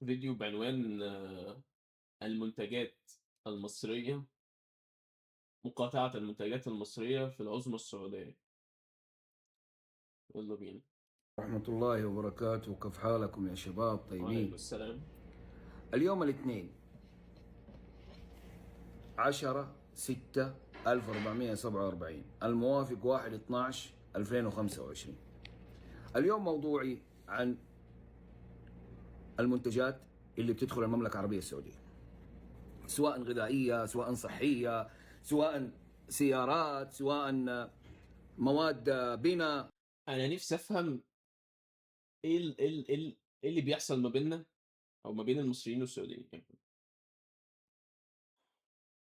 فيديو بعنوان المنتجات المصرية، مقاطعة المنتجات المصرية في العظمى السعودية. يلا بينا. ورحمة الله وبركاته، كيف حالكم يا شباب؟ وعليكم طيبين. السلام. اليوم الاثنين 10/6/1447 الموافق 1/12/2025. اليوم موضوعي عن المنتجات اللي بتدخل المملكة العربية السعودية، سواء غذائية، سواء صحية، سواء سيارات، سواء مواد بناء. أنا نفسي أفهم إيه ال إيه ال إيه ال إيه اللي بيحصل ما بيننا أو ما بين المصريين والسعوديين يعني.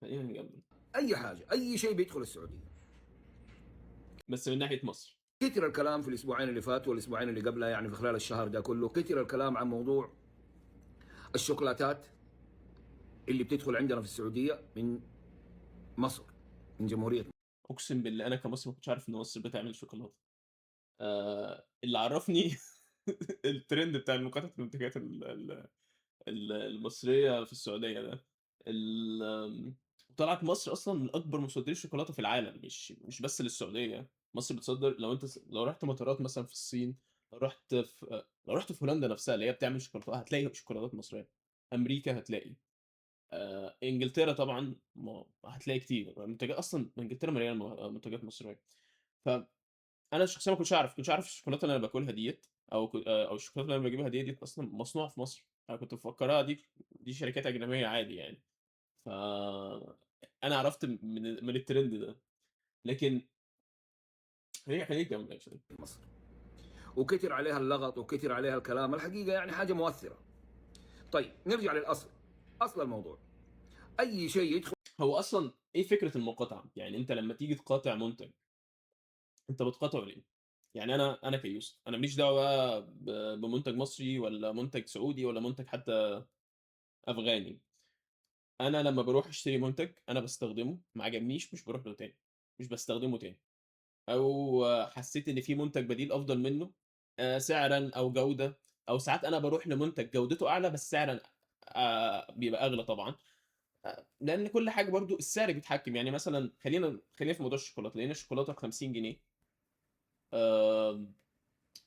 خلينا نكمل. أي حاجة، أي شيء بيدخل السعودية. بس من ناحية مصر. كثر الكلام في الأسبوعين اللي فاتوا والأسبوعين اللي قبلها، يعني في خلال الشهر ده كله كثر الكلام عن موضوع الشوكولاتات اللي بتدخل عندنا في السعودية من مصر، من جمهورية. أقسم بالله أنا كمصري ما كنتش عارف إن مصر بتعمل شوكولاتة. اللي عرفني الترند بتاع مقاطعة المنتجات ال ال ال المصرية في السعودية ده. طلعت مصر أصلًا من أكبر مصدري الشوكولاتة في العالم، مش بس للسعودية. مصر بتصدّر، لو أنت لو رُحت مطارات مثلًا في الصين، لو رُحت في هولندا نفسها اللي هي بتعمل شوكولاتة هتلاقي شوكولاتات مصرية. أمريكا هتلاقي. إنجلترا طبعًا ما هتلاقي كتير، منتجات أصلًا إنجلترا مليانة منتجات مصرية. فأنا شخصيًا ما كنتش أعرف، ما كنتش أعرف الشوكولاتة اللي أنا باكلها ديّة أو ك أو الشوكولاتة اللي أنا باجيبها ديّة أصلًا مصنوعة في مصر. أنا كنت مفكرها دي شركات أجنبية عادي يعني. ف أنا عرفت من الtrend ده، لكن خلّينا نكمل عشان مصر. وكثر عليها اللغط وكثر عليها الكلام، الحقيقة يعني حاجة مؤثرة. طيب نرجع للأصل، أصل الموضوع. أي شيء يدخل. هو أصلًا إيه فكرة المقاطعة؟ يعني أنت لمّا تيجي تقاطع منتج، أنت بتقاطعه ليه؟ يعني أنا كيوسف، أنا ما ليش دعوة بقى بمنتج مصري والّا منتج سعودي والّا منتج حتى أفغاني. أنا لمّا باروح أشتري منتج أنا باستخدمه، ما عجبنيش مش باروح له تاني، مش باستخدمه تاني، أو حسيت إن في منتج بديل أفضل منه سعرًا أو جودة، أو ساعات أنا باروح لمنتج جودته أعلى بس سعرًا بيبقى أغلى طبعًا. لأن كل حاجة برضه السعر بيتحكم. يعني مثلًا خلّينا في موضوع الشوكولاتة، لأن الشوكولاتة ب50 جنيه.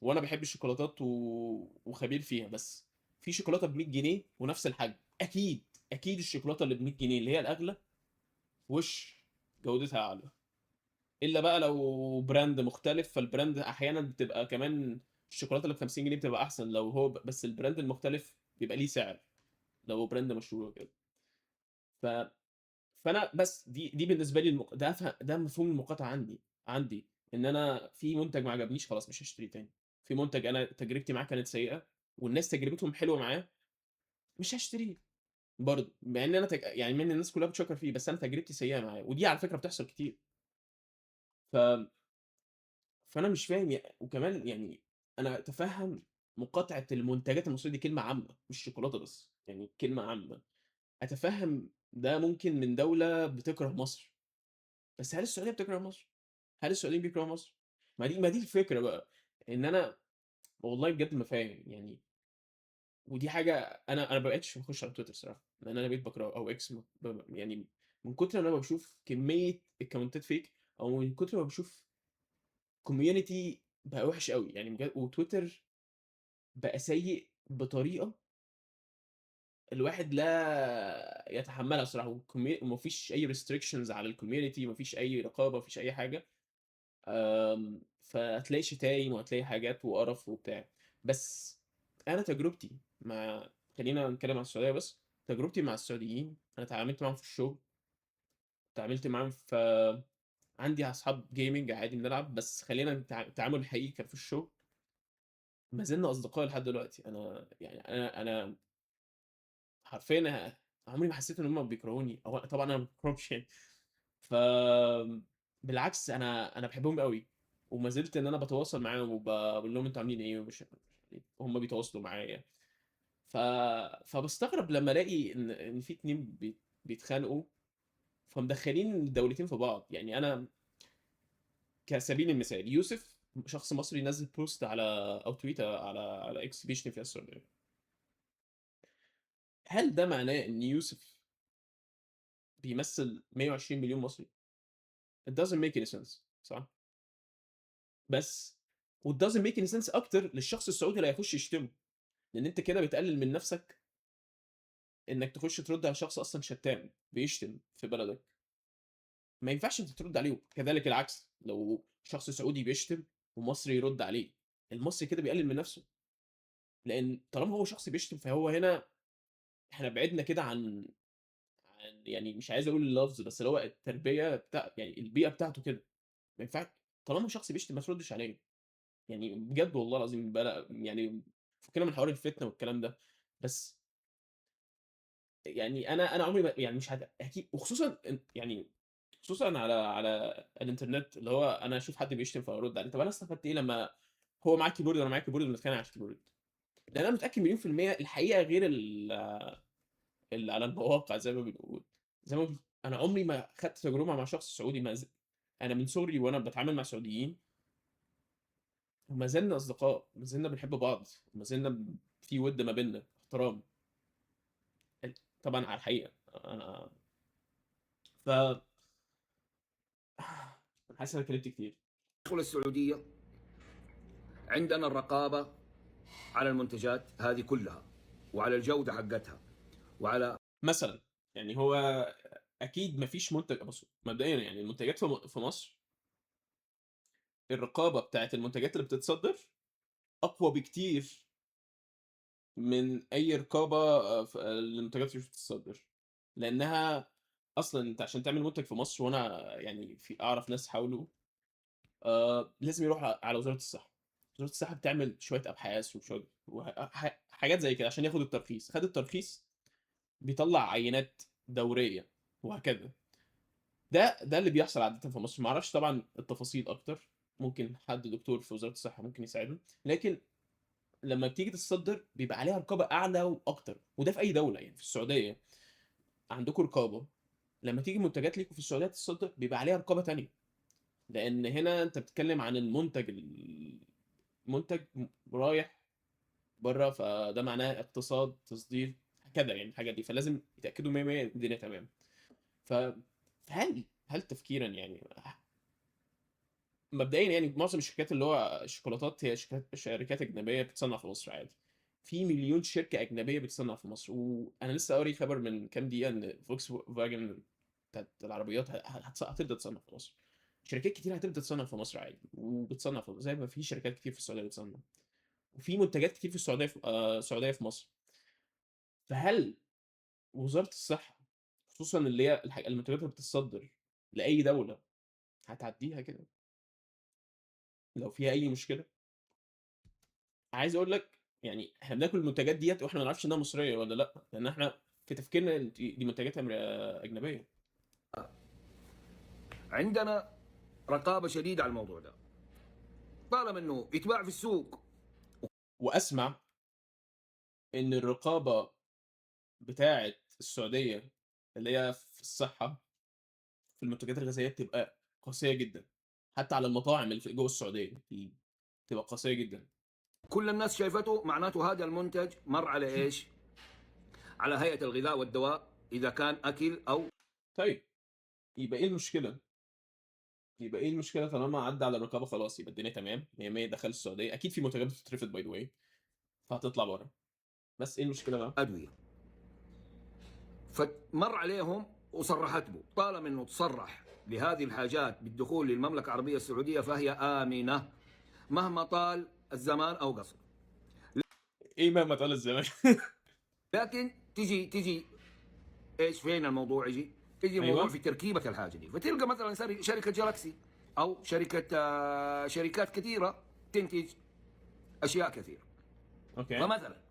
وأنا باحب الشوكولاتات وخبير فيها، بس في شوكولاتة ب100 جنيه ونفس الحجم، أكيد، أكيد الشوكولاتة اللي ب100 جنيه اللي هي الأغلى وِش جودتها أعلى. إلا بقى لو brand مختلف، فال brand أحيانًا بتبقى كمان الشوكولاتة اللي ب50 جنيه بتبقى أحسن، لو هو بس ال brand المختلف بيبقى ليه سعر، لو brand مشهور وكده. ف فأنا بس دي بالنسبة لي المق ده ف ده مفهوم المقاطعة عندي، إن أنا في منتج ما عجبنيش خلاص مش هاشتريه تاني، في منتج أنا تجربتي معاه كانت سيئة والناس تجربتهم حلوة معاه، مش هاشتريه برضه، مع إن أنا يعني مع إن الناس كلها بتشكر فيه، بس أنا تجربتي سيئة معاه، ودي على فكرة بتحصل كتير. ف فأنا مش فاهم وكمان يعني أنا أتفهم مقاطعة المنتجات المصرية، دي كلمة عامة مش شوكولاتة بس، يعني كلمة عامة. أتفهم ده ممكن من دولة بتكره مصر، بس هل السعودية بتكره مصر؟ هل السعوديين بيكرهوا مصر؟ ما دي الفكرة بقى، إن أنا والله بجد ما فاهم يعني. ودي حاجة أنا ما بقيتش باخش على تويتر الصراحة، لأن أنا بقيت باكرهه أو X م ب يعني من كتر ما أنا باشوف كمية أكونتات fake، أو من كتر ما باشوف community بقى وحش أوي، يعني بجد. وتويتر بقى سيء بطريقة الواحد لا يتحملها الصراحة، وما فيش أي restrictions على الcommunity، ما فيش أي رقابة، ما فيش أي حاجة. فهتلاقي شتايم وهتلاقي حاجات وقرف وبتاع. بس أنا تجربتي مع، خلّينا نتكلم عن السعودية بس، تجربتي مع السعوديين، أنا اتعاملت معاهم في الشغل، اتعاملت معاهم في، عندي أصحاب gaming عادي بنلعب، بس خلّينا التعامل الحقيقي كان في الشغل. ما زلنا أصدقاء لحد دلوقتي. أنا يعني أنا حرفيًا عمري ما حسيت إن هُم بيكرهوني، أو طبعًا أنا ما باكرههمش يعني. ف بالعكس أنا باحبهم أوي، وما زلت إن أنا باتواصل معاهم وباقول لهم أنتم عاملين إيه ومش عارف إيه، وهُم بيتواصلوا معايا. ف فباستغرب لمّا ألاقي إن في 2 بيتخانقوا، فمدخلين الدولتين في بعض. يعني أنا كسبيل المثال يوسف شخص مصري نزل post على أو تويتر على X بيشتم فيها السعودية. هل ده معناه إن يوسف بيمثل 120 مليون مصري؟ It doesn't make any sense، صح؟ بس و it doesn't make any sense أكتر للشخص السعودي اللي هيخش يشتمه، لأن أنت كده بتقلل من نفسك إنك تخش ترد على شخص أصلًا شتام، بيشتم في بلدك. ما ينفعش أنت ترد عليه، كذلك العكس، لو شخص سعودي بيشتم ومصري يرد عليه، المصري كده بيقلل من نفسه. لأن طالما هو شخص بيشتم فهو هنا إحنا بعدنا كده عن يعني مش عايز أقول اللفظ، بس اللي هو التربية بتاع يعني البيئة بتاعته كده، ما ينفعش طالما شخص بيشتم ما تردش عليه. يعني بجد والله العظيم بلا يعني فكنا من حوار الفتنة والكلام ده، بس يعني أنا عمري ما يعني مش أكيد، وخصوصًا يعني خصوصًا على الإنترنت، اللي هو أنا أشوف حد بيشتم فأرد عليه، طب أنا استفدت إيه لما هو معاه keyboard وأنا معايا keyboard وبنتخانق على ال keyboard؟ لأن أنا متأكد مليون في المِيّة الحقيقة غير اللي على المواقع زي ما بنقول. زي ما أنا عمري ما خدت تجربة مع شخص سعودي، ما أنا من صغري وأنا باتعامل مع سعوديين وما زلنا أصدقاء، ما زلنا بنحب بعض، وما زلنا في ود ما بيننا، احترام. طبعًا على الحقيقة أنا ف أنا حاسس إن أنا اتكلمت كتير. ندخل السعودية عندنا الرقابة على المنتجات هذه كلها وعلى الجودة حقتها وعلى مثلًا يعني هو أكيد ما فيش منتج، بُص مبدئيًا يعني المنتجات في مصر الرقابة بتاعة المنتجات اللي بتتصدر أقوى بكتير من أي رقابة في المنتجات اللي مش بتتصدر، لأنها أصلًا أنت عشان تعمل منتج في مصر، وأنا يعني في أعرف ناس حاولوا، لازم يروحوا على وزارة الصحة. وزارة الصحة بتعمل شوية أبحاث وشوية حاجات زي كده عشان ياخد الترخيص، خد الترخيص بيطلع عينات دورية وهكذا. ده اللي بيحصل عادةً في مصر، ما أعرفش طبعًا التفاصيل أكتر، ممكن حد دكتور في وزارة الصحة ممكن يساعدنا، لكن لما بتيجي تتصدر بيبقى عليها رقابة أعلى وأكتر، وده في أي دولة، يعني في السعودية عندكم رقابة، لما تيجي منتجات ليكم في السعودية تتصدر بيبقى عليها رقابة تانية، لأن هنا أنت بتتكلم عن المنتج، المنتج رايح بره، فده معناه اقتصاد، تصدير، كذا يعني الحاجات دي، فلازم يتأكدوا 100% الدنيا تمام. فهل تفكيرا يعني مبدئيا يعني معظم الشركات اللي هو الشوكولاتات هي شركات أجنبية بتصنع في مصر عادي، في مليون شركة أجنبية بتصنع في مصر، وأنا لسه قاري خبر من كام دقيقة إن فولكس فاجن بتاعت العربيات هتبدأ تصنع في مصر، شركات كتير هتبدأ تصنع في مصر عادي، وبتصنع في زي ما في شركات كتير في السعودية بتصنع، وفي منتجات كتير في السعودية في السعودية في مصر. فهل وزارة الصحة خصوصا اللي هي المنتجات اللي بتتصدر لأي دولة هتعديها كده لو فيها أي مشكلة؟ عايز أقول لك يعني إحنا بناكل المنتجات ديت وإحنا ما نعرفش إنها مصرية ولا لأ، لأن إحنا في تفكيرنا دي منتجات أجنبية. عندنا رقابة شديدة على الموضوع ده، طالما إنه يتباع في السوق. وأسمع إن الرقابة بتاعة السعودية اللي هي في الصحة في المنتجات الغذائية بتبقى قاسية جدا، حتى على المطاعم اللي في جوه السعودية بتبقى قاسية جدا. كل الناس شايفته، معناته هذا المنتج مر على ايش؟ على هيئة الغذاء والدواء إذا كان أكل أو. طيب يبقى إيه المشكلة؟ يبقى إيه المشكلة طالما عدى على الرقابة خلاص يبقى الدنيا تمام، 100 دخل السعودية، أكيد في منتجات بتترفض by the way فهتطلع بره، بس إيه المشكلة بقى؟ أدوية. فمر عليهم وصرحت به، طالما إنه تصرح لهذه الحاجات بالدخول للمملكة العربية السعودية فهي آمنة مهما طال الزمان أو قصر. إيه مهما طال الزمان؟ لكن تجي إيش فين الموضوع يجي؟ يجي الموضوع أيوة. في تركيبة الحاجة دي، فتلقى مثلا شركة جالكسي أو شركة شركات كثيرة تنتج أشياء كثيرة. okay. فمثلا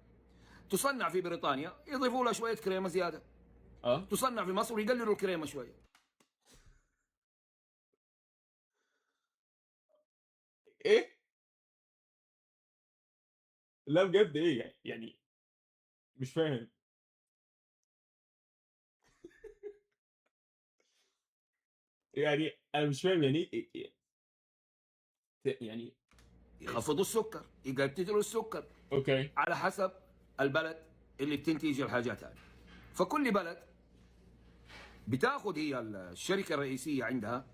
تصنع في بريطانيا يضيفوا لها شوية كريمة زيادة. تصنع في مصر يقللوا الكريمة شوية. إيه؟ لا بجد إيه يعني؟ مش فاهم. يعني أنا مش فاهم يعني إيه يعني يخفضوا السكر، يقللوا السكر. okay. على حسب البلد اللي بتنتج الحاجات هذه. فكل بلد بتاخذ هي الشركة الرئيسية عندها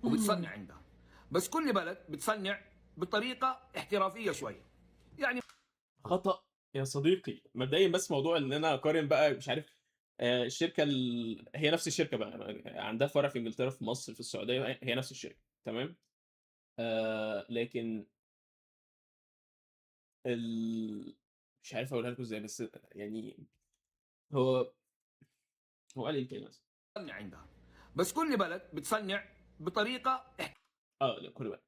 وبتصنع عندها، بس كل بلد بتصنع بطريقة احترافية شوية. يعني خطأ يا صديقي. مبدئيا بس موضوع ان انا اقارن بقى مش عارف، الشركة هي نفس الشركة بقى عندها فرع في انجلترا، في مصر، في السعودية، هي نفس الشركة تمام. لكن مش عارف اقولها لكم ازاي، بس يعني هو قال ايه تاني مثلا؟ بتصنع عندها، بس كل بلد بتصنع بطريقة لا، كل بلد.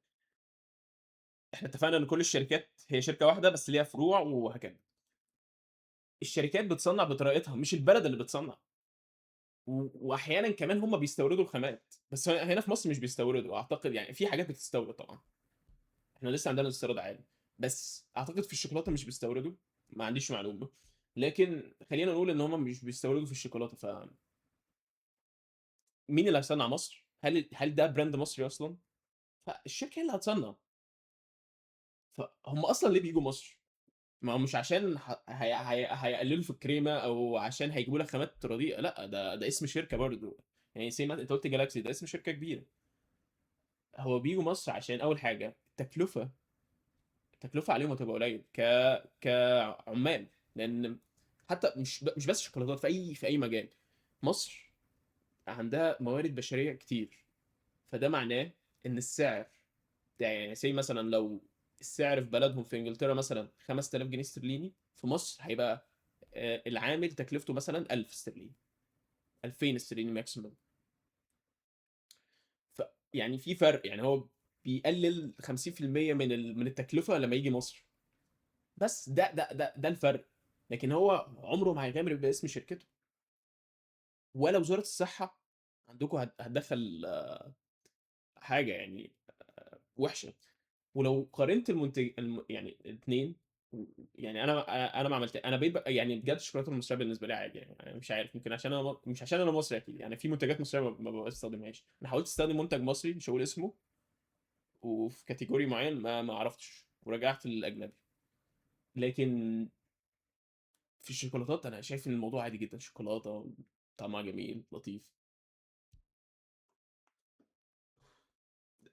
احنا اتفقنا ان كل الشركات هي شركة واحدة بس ليها فروع وهكذا. الشركات بتصنع بطريقتها، مش البلد اللي بتصنع. واحيانا كمان هم بيستوردوا الخامات، بس هنا في مصر مش بيستوردوا اعتقد، يعني في حاجات بتستورد طبعا، احنا لسه عندنا الاستيراد عالي، بس اعتقد في الشوكولاتة مش بيستوردوا، ما عنديش معلومة، لكن خلينا نقول ان هم مش بيستوردوا في الشوكولاتة. ف مين اللي هيصنع مصر؟ هل ده brand مصري اصلا؟ فالشركه هي اللي هتصنع. فهم اصلا ليه بيجوا مصر؟ ما هو مش عشان هيقللوا في الكريمة او عشان هيجيبوا لك خامات رديئة، لا، ده اسم شركة برضو، يعني زي ما انت قلت جالاكسي ده اسم شركة كبيرة. هو بيجوا مصر عشان اول حاجة التكلفة عليهم هتبقى قليل كعمال، لان حتى مش بس شوكولاتات، في اي مجال مصر عندها موارد بشرية كتير، فده معناه ان السعر ده، يعني زي مثلا لو السعر في بلدهم في انجلترا مثلا 5000 جنيه استرليني، في مصر هيبقى العامل تكلفته مثلا 1000 استرليني، 2000 استرليني maximum. ف يعني في فرق، يعني هو بيقلل 50% من التكلفة لما يجي مصر، بس ده الفرق. لكن هو عمره ما هيغامر باسم شركته، ولا وزارة الصحة عندكم هتدخل حاجة يعني وحشة. ولو قارنت المنتج يعني الاثنين، يعني انا ما عملت، انا بقيت يعني بجد الشوكولاتة المصرية بالنسبة لي عادي، يعني انا مش عارف، يمكن عشان انا مش عشان انا مصري اكيد، يعني في منتجات مصرية ما بستخدمهاش. انا حاولت استخدم منتج مصري مش هقول اسمه، وفي category معين ما عرفتش ورجعت للاجنبي. لكن في الشوكولاتات انا شايف ان الموضوع عادي جدا، شوكولاتة طعمها جميل لطيف.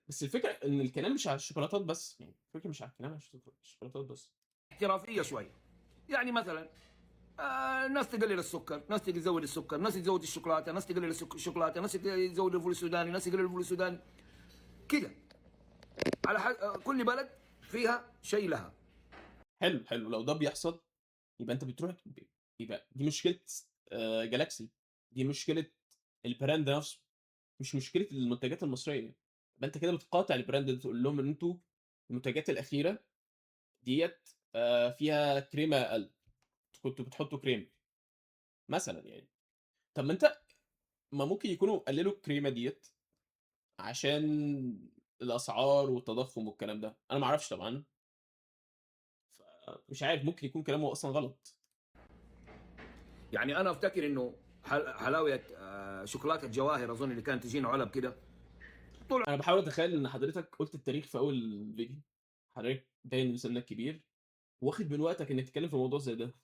بس الفكرة ان الكلام مش على الشوكولاتات بس، يعني الفكرة مش على الكلام على الشوكولاتات بس. احترافية شوية، يعني مثلا ناس تقلل السكر، ناس تزود السكر، ناس تزود الشوكولاتة، ناس تقلل الشوكولاتة، ناس تزود الفول السوداني، ناس تقلل الفول السوداني كده. على كل بلد فيها شيء لها. حلو حلو، لو ده بيحصل يبقى انت بتروح، يبقى دي مشكلة جالاكسي، دي مشكلة ال brand نفسه، مش مشكلة المنتجات المصرية. يبقى انت كده بتقاطع ال brand ده، تقول لهم ان انتوا المنتجات الاخيرة ديت فيها كريمة اقل، كنتوا بتحطوا كريم مثلا يعني. طب ما انت ما ممكن يكونوا قللوا الكريمة ديت عشان الاسعار والتضخم والكلام ده، انا ما اعرفش طبعا، مش عارف، ممكن يكون كلامه اصلا غلط. يعني انا افتكر انه حلاوة شوكولاتة جواهر اظن اللي كانت تجينا علب كده. طول انا بحاول اتخيل ان حضرتك قلت التاريخ في اول فيديو، حضرتك باين سنك كبير واخد من وقتك انك تتكلم في موضوع زي ده،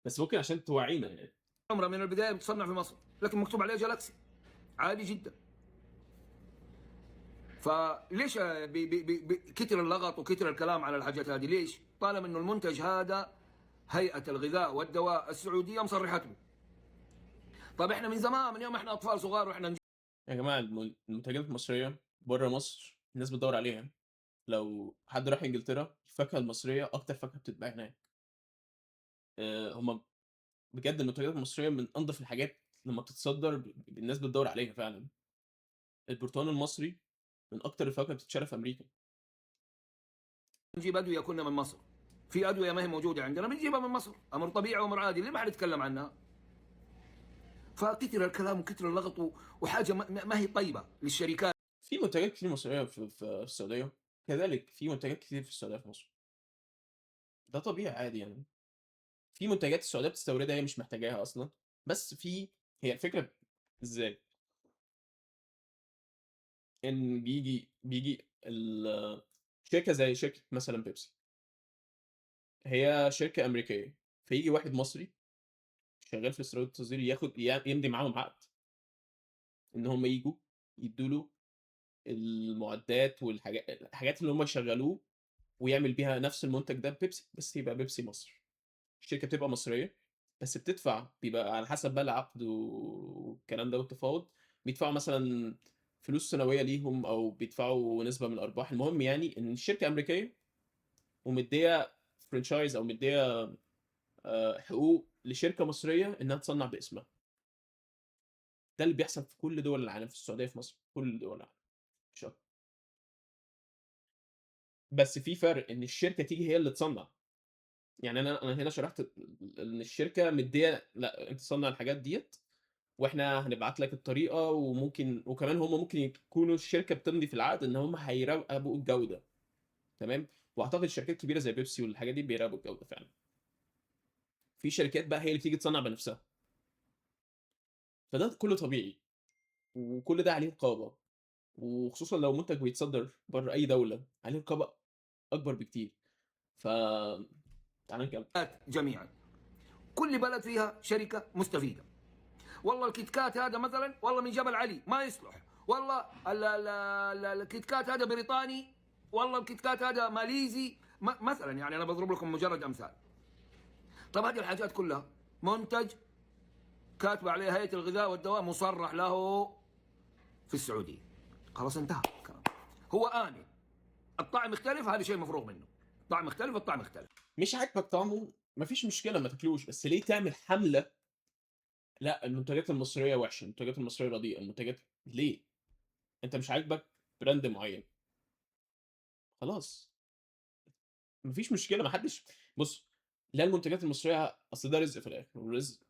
بس ممكن عشان توعينا يعني. عمرها من البداية بتصنع في مصر، لكن مكتوب عليها جالاكسي عادي جدا. فليش بي بي بي كتر اللغط وكتر الكلام على الحاجات هذه؟ ليش؟ طالما انه المنتج هذا هيئة الغذاء والدواء السعودية مصرحته. طب احنا من زمان، من يوم احنا اطفال صغار واحنا يا جماعة المنتجات المصرية بره مصر الناس بتدور عليها. لو حد راح انجلترا الفاكهة المصرية اكتر فاكهة بتتباع هناك. هم بجد المنتجات المصرية من انظف الحاجات لما بتتصدر، الناس بتدور عليها فعلا. البرتقال المصري من اكتر الفواكه بتتشرى في امريكا. نجيب ادوية كنا من مصر، في ادوية ما هي موجودة عندنا بنجيبها من مصر، امر طبيعي وامر عادي، ليه ما حد يتكلم عنها؟ فكثر الكلام وكثر اللغط وحاجه ما هي طيبة للشركات. في منتجات كتير مصرية في السعودية، كذلك في منتجات كتير في السعودية في مصر، ده طبيعي عادي يعني. في منتجات السعودية بتستوردها هي مش محتاجاها اصلا، بس في هي الفكرة ازاي ان بيجي شركة زي شركة مثلا بيبسي، هي شركة امريكية فييجي واحد مصري شغال في الاستيراد والتصدير ياخد يمضي معاهم عقد إن هم ييجوا يدّوا له المعدات الحاجات اللي هم يشغّلوه ويعمل بيها نفس المنتج ده ببيبسي، بس يبقى بيبسي مصر. الشركة بتبقى مصرية، بس بتدفع، بيبقى على حسب بقى العقد والكلام ده والتفاوض، بيدفعوا مثلًا فلوس سنوية ليهم أو بيدفعوا نسبة من الأرباح. المهم يعني إن الشركة أمريكية ومدية franchise أو مدية حقوق لشركة مصرية إنها تصنّع باسمها. ده اللي بيحصل في كل دول العالم، في السعودية، في مصر، في كل دول العالم، مش أكتر. بس في فرق إن الشركة تيجي هي اللي تصنّع. يعني أنا هنا شرحت إن الشركة مدية لأ، أنت صنّع الحاجات ديّة وإحنا هنبعت لك الطريقة، وممكن وكمان هم ممكن يكونوا الشركة بتمضي في العقد إن هم هيراقبوا الجودة، تمام؟ وأعتقد الشركات الكبيرة زي بيبسي والحاجات دي بيراقبوا الجودة فعلًا. في شركات بقى هي اللي بتيجي تصنّع بنفسها. فده كله طبيعي، وكل ده عليه رقابة، وخصوصًا لو منتج بيتصدّر برّه أي دولة، عليه رقابة أكبر بكتير. ف تعالَ نكمل. جميعا كل بلد فيها شركة مستفيدة. والله الكيت كات هذا مثلا والله من جبل علي ما يصلح، والله الكيت كات هذا بريطاني، والله الكيت كات هذا ماليزي مثلا، يعني انا بضرب لكم مجرد امثال. طب هذه الحاجات كلها منتج كاتب عليه هيئة الغذاء والدواء مصرح له في السعودية، خلاص انتهى الكلام، هو آمن. الطعم يختلف، هذا شيء مفروغ منه، الطعم يختلف، الطعم يختلف. مش عاجبك طعمه مفيش مشكلة ما تاكلوش، بس ليه تعمل حملة؟ لا المنتجات المصرية وحشة، المنتجات المصرية رديئة، المنتجات ليه؟ انت مش عاجبك brand معين، خلاص مفيش مشكلة، ما حدش بص، لا المنتجات المصرية اصل ده رزق في الاخر، والرزق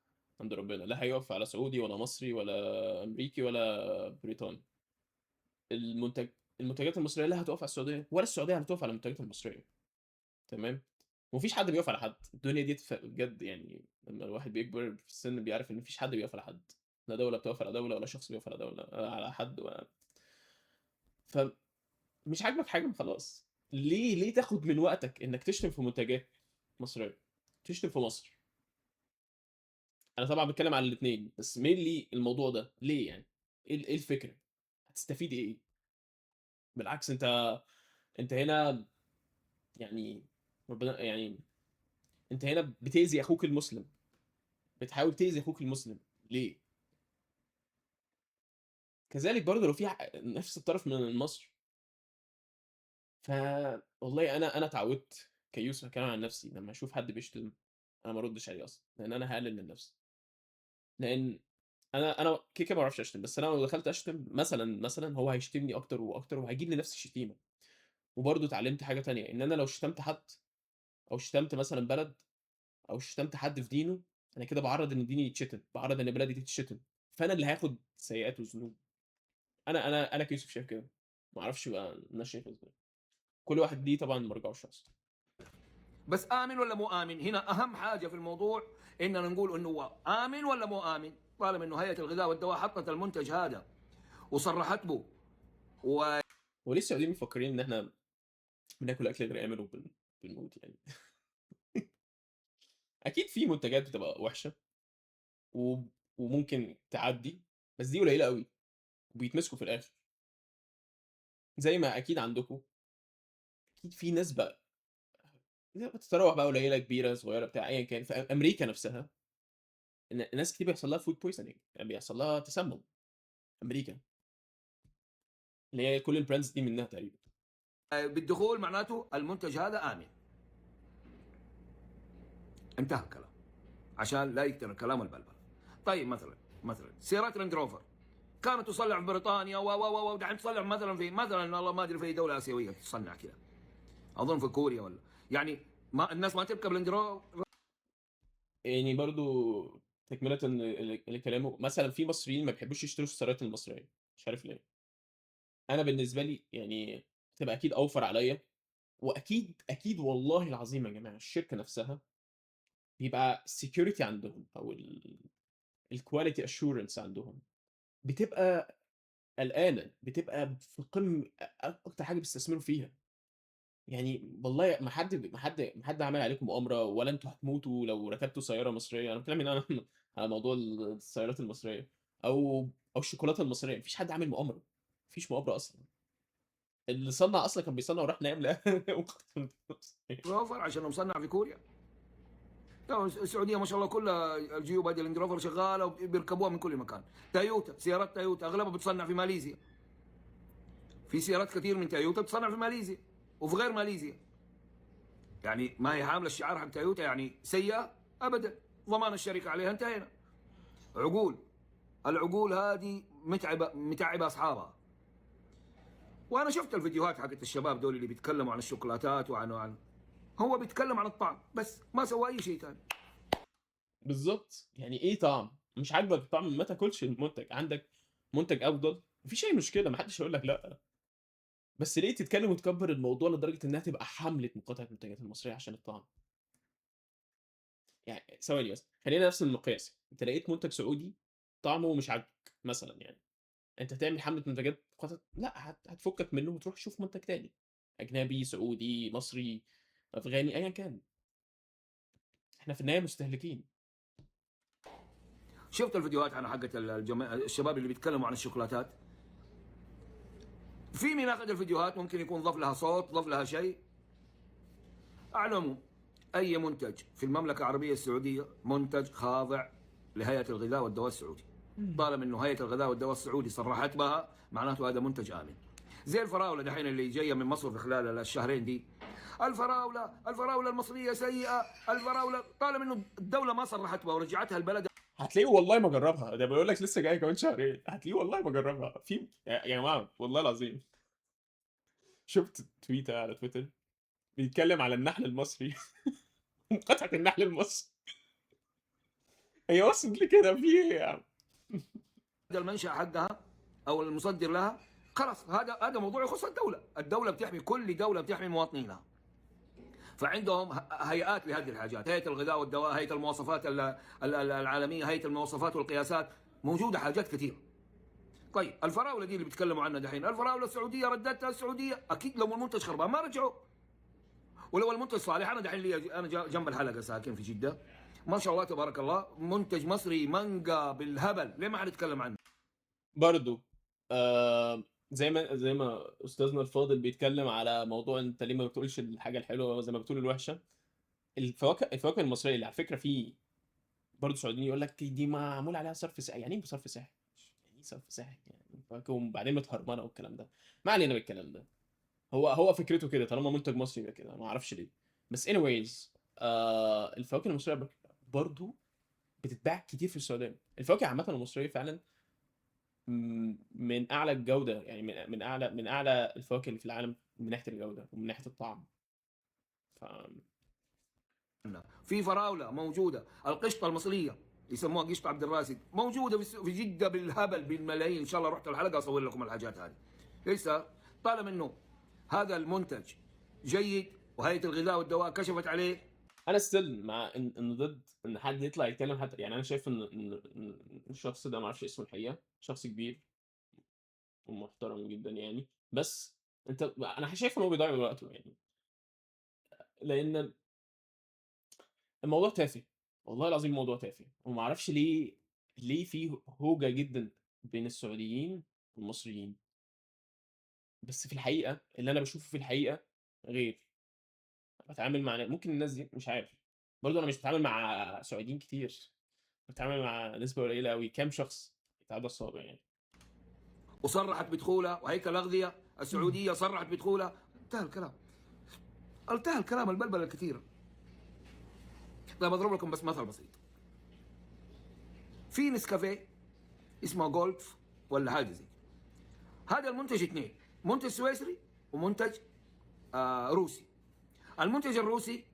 عند ربنا، لا هيقف على سعودي ولا مصري ولا امريكي ولا بريطاني. المنتجات المصرية لا هتقف على السعودية ولا السعودية هتقف على المنتجات المصرية، تمام؟ ومفيش حد بيقف على حد، الدنيا دي بجد يعني لما الواحد بيكبر في السن بيعرف ان مفيش حد بيقف على حد، لا دولة بتقف على دولة ولا شخص بيقف على دولة على حد ولا. فمش عاجبك حاجة خلاص، ليه تاخد من وقتك انك تشتم في منتجات مصرية، تشتم في مصر؟ انا طبعا بتكلم على الاثنين، بس مين الموضوع ده ليه يعني؟ ايه الفكرة؟ هتستفيد ايه؟ بالعكس انت هنا يعني ربنا يعني انت هنا بتأذي اخوك المسلم، بتحاول تأذي اخوك المسلم ليه؟ كذلك برضه لو في نفس الطرف من مصر. ف والله انا اتعودت كيوسف كمان عن نفسي، لما اشوف حد بيشتم انا ما اردش عليه اصلا، لان انا هقلل من نفسي، لان انا كده كده ما بعرفش اشتم، بس انا لو دخلت اشتم مثلا هو هيشتمني اكتر واكتر وهيجيب لي نفس الشتيمة. وبرضه اتعلمت حاجة تانية، ان انا لو شتمت حد او شتمت مثلا بلد او شتمت حد في دينه، انا كده بعرض ان ديني يتشتم، بعرض ان بلدي تتشتم، فانا اللي هاخد سيئات وذنوب. انا كيوسف شايف كده، ما اعرفش بقى الناس شايفه ازاي، كل واحد ليه طبعا مرجعه الشخصي. بس امن ولا مو امن؟ هنا اهم حاجة في الموضوع اننا نقول انه هو امن ولا مو امن. طالما انه هيئة الغذاء والدواء حطت المنتج هذا وصرحت به وليه السعوديين مفكرين ان احنا بناكل اكل غير امن وبنموت يعني؟ اكيد في منتجات بتبقى وحشة وممكن تعدي، بس دي قليله قوي وبيتمسكوا في الاخر. زي ما اكيد عندكم اكيد في ناس بقى بتتراوح بقى قليله كبيرة صغيرة بتاع ايا كان. في امريكا نفسها ناس كتير بيحصل لها food poisoning، يعني بيحصل لها تسمم. امريكا اللي هي كل ال brands دي منها تقريبا. بالدخول معناته المنتج هذا امن. انتهى الكلام عشان لا يكثر الكلام البلبل. طيب مثلا سيارات رانج روفر كانت تصنع في بريطانيا و و و دحين تصنع مثلا في مثلا والله ما ادري في دولة اسيوية تصنع كذا، اظن في كوريا ولا يعني ما الناس ما تركب رانج روفر. يعني برضو تكملة لكلامه، مثلا في مصريين ما بيحبوش يشتروا السيارات المصرية، مش عارف ليه. أنا بالنسبة لي يعني تبقى أكيد أوفر عليا، وأكيد أكيد والله العظيم يا جماعة الشركة نفسها بيبقى security عندهم أو ال quality assurance عندهم بتبقى قلقانة، بتبقى في قمة أكتر حاجة بيستثمروا فيها. يعني والله ما حد عمل عليكم مؤامرة ولا أنتم هتموتوا لو ركبتوا سيارة مصرية، أنا باتكلم هنا على موضوع السيارات المصرية أو الشوكولاتة المصرية، ما فيش حد عامل مؤامرة، ما فيش مؤامرة أصلًا. اللي صنّع أصلًا كان بيصنّع وراح نام روفر عشان مصنع في كوريا. السعودية ما شاء الله كلها الجيوب هذه اللاند روفر شغالة وبيركبوها من كل مكان. تايوتا، سيارات تايوتا اغلبها بتصنع في ماليزيا. في سيارات كثير من تايوتا بتصنع في ماليزيا وفي غير ماليزيا. يعني ما هي حامله الشعار حق تايوتا يعني سيئه ابدا، ضمان الشركة عليها، انتهينا. عقول، العقول هذه متعبة، متعبة اصحابها. وانا شفت الفيديوهات حقت الشباب دول اللي بيتكلموا عن الشوكولاتات وعن هو بيتكلم عن الطعم بس، ما سوى اي شيء ثاني. بالضبط، يعني إيه طعم؟ مش عاجبك الطعم ما تاكلش المنتج، عندك منتج أفضل، ما فيش أي مشكلة، ما حدش هيقول لك لأ. بس ليه تتكلم وتكبر الموضوع لدرجة إنها تبقى حملة مقاطعة المنتجات المصرية عشان الطعم؟ يعني ثواني بس، خلينا نفس المقياس، أنت لقيت منتج سعودي طعمه مش عاجبك مثلًا يعني، أنت هتعمل حملة منتجات مقاطعة؟ لأ، هتفكك منه وتروح تشوف منتج تاني، أجنبي، سعودي، مصري، أفغاني، أيًا كان. إحنا في النهاية مستهلكين. شفت الفيديوهات عن حقت الشباب اللي بيتكلموا عن الشوكولاتات؟ في مين اخذ الفيديوهات ممكن يكون ضاف لها صوت، ضاف لها شيء. اعلموا اي منتج في المملكة العربية السعودية منتج خاضع لهيئة الغذاء والدواء السعودي. طالما انه هيئة الغذاء والدواء السعودي صرحت بها معناته هذا منتج امن. زي الفراوله دحين اللي جاية من مصر في خلال الشهرين دي، الفراوله المصرية سيئه، الفراوله طالما انه الدولة ما صرحت بها ورجعتها البلد. هتلاقيه والله ما جربها، ده بيقول لك لسه جاي كمان شهرين، هتلاقيه والله ما جربها. في يا جماعة والله العظيم شفت تويته على تويتر بيتكلم على النحل المصري مقاطعة النحل المصري، هي وصلت لكده في ايه يا عم؟ المنشأ حقها او المصدر لها، خلاص هذا موضوع يخص الدولة، الدولة بتحمي، كل دولة بتحمي مواطنينها. فعندهم هيئات لهذه الحاجات، هيئة الغذاء والدواء، هيئة المواصفات العالمية، هيئة المواصفات والقياسات، موجودة حاجات كثيرة. طيب الفراوله دي اللي بيتكلموا عنها دحين، الفراوله السعودية ردتها السعودية، اكيد لو المنتج خربان ما رجعوا. ولو المنتج صالح، انا دحين لي انا جنب الحلقة ساكن في جده، ما شاء الله تبارك الله، منتج مصري مانجا بالهبل، ليه ما حد يتكلم عنه؟ برضو زي ما استاذنا الفاضل بيتكلم على موضوع انت ليه ما بتقولش الحاجة الحلوة زي ما بتقول الوحشة. الفواكه المصرية اللي على فكرة في برضه سعوديين يقول لك دي معمول عليها صرف صحي. يعني ايه صرف صحي؟ يعني ايه صرف صحي؟ يعني فواكه وبعدين متهرمنه والكلام ده. ما علينا بالكلام ده، هو فكرته كده، طالما منتج مصري يبقى كده، ما اعرفش ليه. بس anyways الفواكه المصرية برضه بتتباع كتير في السعودية. الفواكه عامة المصرية فعلا من اعلى الجودة، يعني من اعلى الفواكه اللي في العالم من ناحية الجودة ومن ناحية الطعم. في فراوله موجودة، القشطه المصرية يسموها قشطه عبد الراسد، موجودة في جده بالهبل بالملايين. ان شاء الله رحت الحلقة اصور لكم الحاجات هذه. ليس طالما انه هذا المنتج جيد وهيئة الغذاء والدواء كشفت عليه. انا still مع ان ضد ان حد يطلع يتكلم حتى، يعني انا شايف ان الشخص ده ما اعرفش اسمه الحقيقة، شخص كبير ومحترم جدا يعني، بس انا شايف ان هو بيضيع وقته يعني، لان الموضوع تافه والله العظيم، الموضوع تافه، وما اعرفش ليه في هوجه جدا بين السعوديين والمصريين. بس في الحقيقة اللي انا بشوفه في الحقيقة غير، بتعامل مع ممكن الناس دي مش عارف، برضه انا مش بتعامل مع سعوديين كتير، بتعامل مع نسبه قليله قوي، كام شخص يتعدى الصابع يعني. وصرحت بدخولها، وهيئة الاغذية السعودية صرحت بدخولها، انتهى الكلام، انتهى الكلام، البلبلة الكثيرة. طيب اضرب لكم بس مثل بسيط. في نسكافيه اسمه جولف ولا حاجة زي هذا، المنتج اثنين، منتج سويسري ومنتج روسي. المنتج الروسي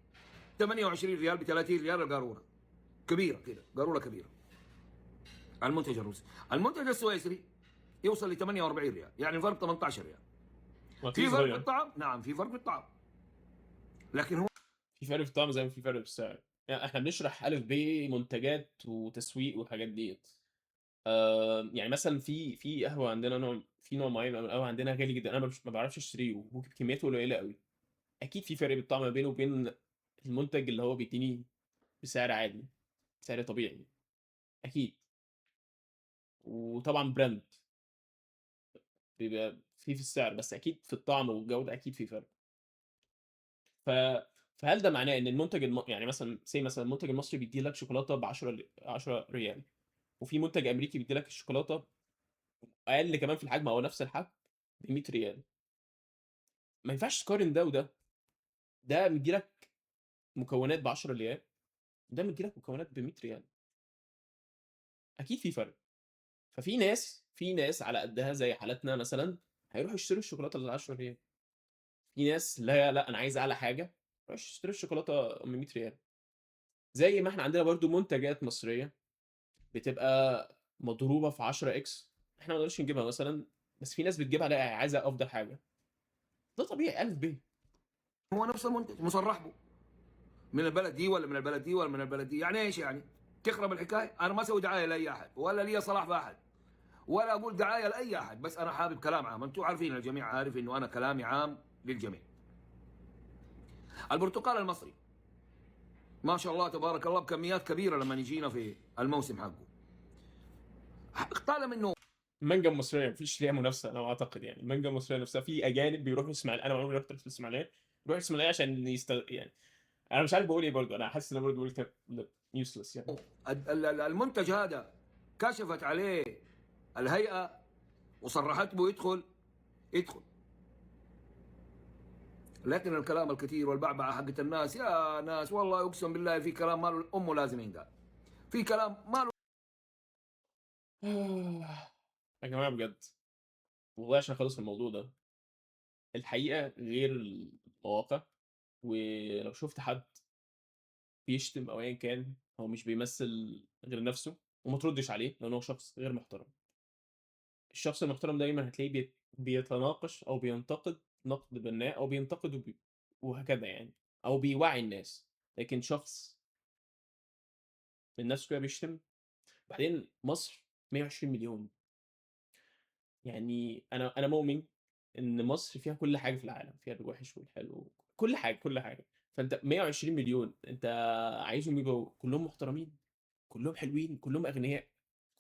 28 ريال ب 30 ريال القاروره، كبيرة كده، قارورة كبيرة. المنتج الروسي. المنتج السويسري يوصل ل 48 ريال، يعني الفرق 18 ريال. في فرق في الطعم؟ نعم في فرق في الطعم، لكن هو في فرق في الطعم زي ما في فرق في السعر. يعني احنا بنشرح الف ب منتجات وتسويق والحاجات ديت. يعني مثلا في قهوة عندنا، نوع، في نوع معين من القهوة عندنا غالي جدا، انا ما بعرفش اشتريه وبكمياته قليله قوي. أكيد في فرق بالطعم ما بينه وبين المنتج اللي هو بيدّيني بسعر عادي، سعر طبيعي، أكيد. وطبعًا brand بيبقى في السعر، بس أكيد في الطعم والجودة أكيد في فرق. ف فهل ده معناه إن المنتج يعني مثلًا say مثلًا المنتج المصري بيدّي لك شوكولاتة ب10 ل 10 ريال، وفي منتج أمريكي بيدّي لك الشوكولاتة أقل كمان في الحجم أو نفس الحجم ب100 ريال. ما ينفعش تقارن ده وده، ده مدّي لك مكونات ب10 ريال، ده مدّي لك مكونات ب100 ريال. أكيد في فرق. ففي ناس، في ناس على قدّها زي حالاتنا مثلًا، هيروحوا يشتروا الشوكولاتة اللي 10 ريال. في ناس لا، لأ، أنا عايز أعلى حاجة، ما يروحش يشتري الشوكولاتة أم 100 ريال. زي ما إحنا عندنا برضه منتجات مصرية بتبقى مضروبة في 10x، إحنا ما نقدرش نجيبها مثلًا، بس في ناس بتجيبها لأ، عايزة أفضل حاجة. ده طبيعي ألف ب. هو نفس المنتج مصرح به من البلد دي ولا من البلد دي ولا من البلد دي، يعني ايش يعني؟ تخرب الحكاية؟ انا ما اسوي دعاية لاي احد ولا لي صلاح في احد ولا اقول دعاية لاي احد، بس انا حابب كلام عام، انتم عارفين الجميع عارف انه انا كلامي عام للجميع. البرتقال المصري ما شاء الله تبارك الله بكميات كبيرة لما يجينا في الموسم حقه. طالما انه المانجا المصرية ما فيش ليها منافسه انا اعتقد يعني، المانجا المصرية نفسها في اجانب بيروحوا الاسماعيلية، انا عمري ما رحت الاسماعيلية، بيروحوا الاسماعيلية عشان يعني انا مش عارف بقول ايه برضه، انا حاسس ان انا برضه بقول كلام useless يعني. المنتج هذا كشفت عليه الهيئة وصرحت به يدخل. لكن الكلام الكثير والبعبعه حقت الناس، يا ناس والله اقسم بالله في كلام ما له امه لازم ينقال، في كلام ما له. يا جماعة بجد والله عشان اخلص الموضوع ده، الحقيقة غير المواقع، ولو شفت حد بيشتم او ايا كان هو مش بيمثل غير نفسه، وما تردش عليه لان هو شخص غير محترم. الشخص المحترم دايما هتلاقيه بيتناقش او بينتقد نقد بناء، او بينتقد وهكذا يعني، او بيوعي الناس. لكن شخص من نفسه كده بيشتم. بعدين مصر 120 مليون، يعني انا مؤمن ان مصر فيها كل حاجة في العالم، فيها الوحش والحلو، كل حاجة، كل حاجة. فانت 120 مليون انت عايزهم يبقوا كلهم محترمين، كلهم حلوين، كلهم اغنياء،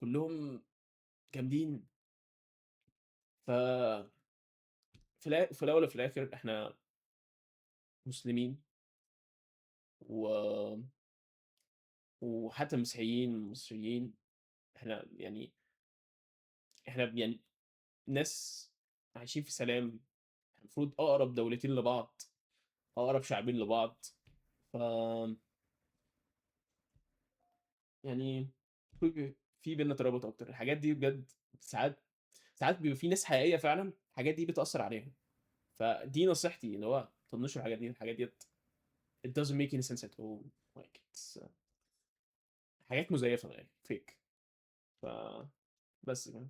كلهم جامدين. ف في الاول وفي الاخر احنا مسلمين وحتى مسيحيين مصريين، احنا يعني ناس عايشين في سلام، المفروض اقرب دولتين لبعض، اقرب شعبين لبعض. ف يعني المفروض في بينا ترابط اكتر. الحاجات دي بجد ساعات بيبقى في ناس حقيقية فعلا الحاجات دي بتاثر عليها. فدي نصيحتي، اللي هو طنشوا الحاجات دي، الحاجات دي it doesn't make any sense at all، like it's حاجات مزيفة يعني fake. ف بس كده.